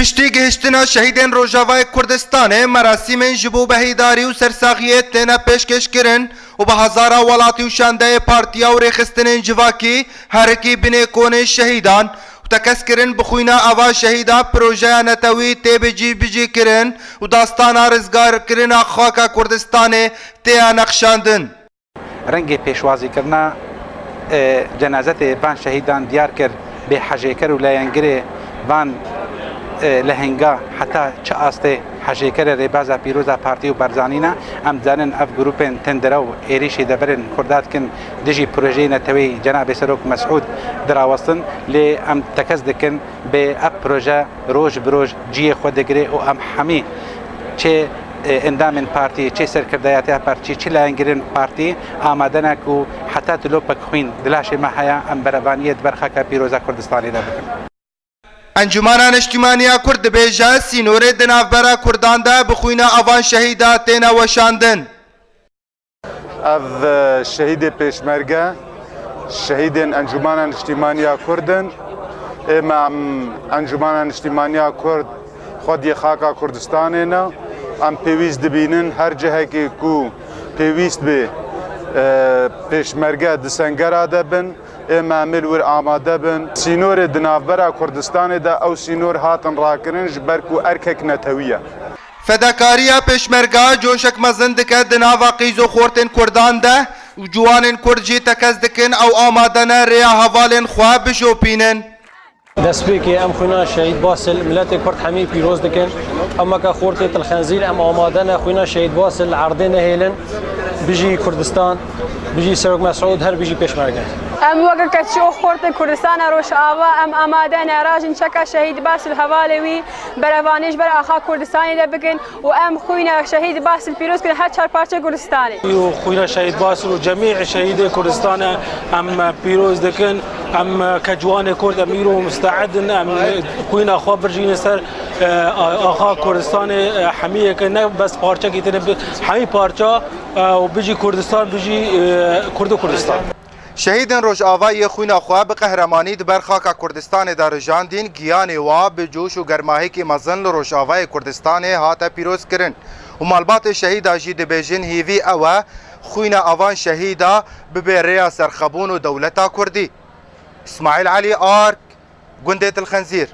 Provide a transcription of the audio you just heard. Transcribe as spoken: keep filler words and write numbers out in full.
Piştî gihiştina şehîdên Rojavayê Kurdistanê, merasîmên ji bo behîdarî û sersaxiyê têne pêşkêşkirin û bi hezara welatî û şandeyê partiya û rêxistinên civakî herikî binê konê şehîdan û tekez kirin bi xwîna ava şehîda projeya netewî tê bicî bicî kirin û dastana rizgarkirina xaka Kurdistanê têya nexşandin. Rengê pêşwazîkirina, e, cenazetê van şehîdan diyar kir, bê hejêker û leyengirê van, e, lehenga heta çi astê hejêkerê rêbaza pîroza Partî û Barzanî ne. Em dizanin ev grûpên tundrew êrîşî deverên Kurda dikin dijî projeyê neteweyî Cenabê Serok Mesûd dirawestin, lê em tekez dikin bê ev proje roj bi roj cihê xwe digire û em hemî çê, e, endamên partî, çê serkirdeyatiya partî, çi layengirên partî amade ne ku heta dilopek xwîn di laşê me heye, em berevaniyê di ber xaka pîroza Kurdistanê de bikin. Encûmena Niştimaniya Kurd dibêje, sînorê di navbera Kurdan de bi xwîna avan şehîda têne weşandin. Ev, e, şehîdê pêşmerge, şehîdên Encûmena Niştîmaniya Kurd in. Ê me em Encûmena Niştîmaniya Kurd xwediyê xaka Kurdistanê ne. Em pêwîst dibînin her cihekê ku pêwîst bê, e, pêşmerge di sengera de bin. Ê me em ê li wir amade bin. Sînorê di navbera Kurdistanê de ew sînor hatin rakirin ji ber ku erkek netewî ye. Fedakariya pêşmerga coşek mezin dike di nava qîz û xortên Kurdan de û ciwanên Kurd jî tekez dikin ew amade ne rêya hevalên xwe bişopînin. Destpêkê em xwîna Şehîd Basil miletê Kurd hemî pîroz dikin. Em weke xortê Til Xenzîr em amade ne xwîna Şehîd Basil li erdê nehêlin. Bijî Kurdistan, bijî Serok Mesûd, her bijî pêşmerge. Em weke keçû xortê Kurdistana Rojava em amade ne rajin çeka Şehîd Basil hevalê wî berevanî ji ber axa Kurdistanê de bikin û em xwîna şehîd Basil pîroz kirin her çar parçeyê Kurdistanê. Û xwîna şehîd Basil û cemî şehîdê Kurdistanê em pîroz dikin. Em keçwanê Kurd em îro musteed in, em xwîna xwe birjînin ser, e, axa Kurdistanê, e, hemiyeke ne bes parçekî têne bi, hemî parça, e, û bijî Kurdistan, bijî, e, Kurd û Kurdistan. Şehîdên Rojavayê xwîna xwe bi qehremanî di ber xaka Kurdistanê de rijandîn, giyanê wa bi coş û germahekî mezin li Rojavayê Kurdistanê hate pîrozkirin û malbatê şehîda jî dibêjin hêvî ew e xwîna avan şehîda bibe rêya serxebûn û dewleta Kurdî. Îsmaîl Elî Ark, gundê Til Xenzîr.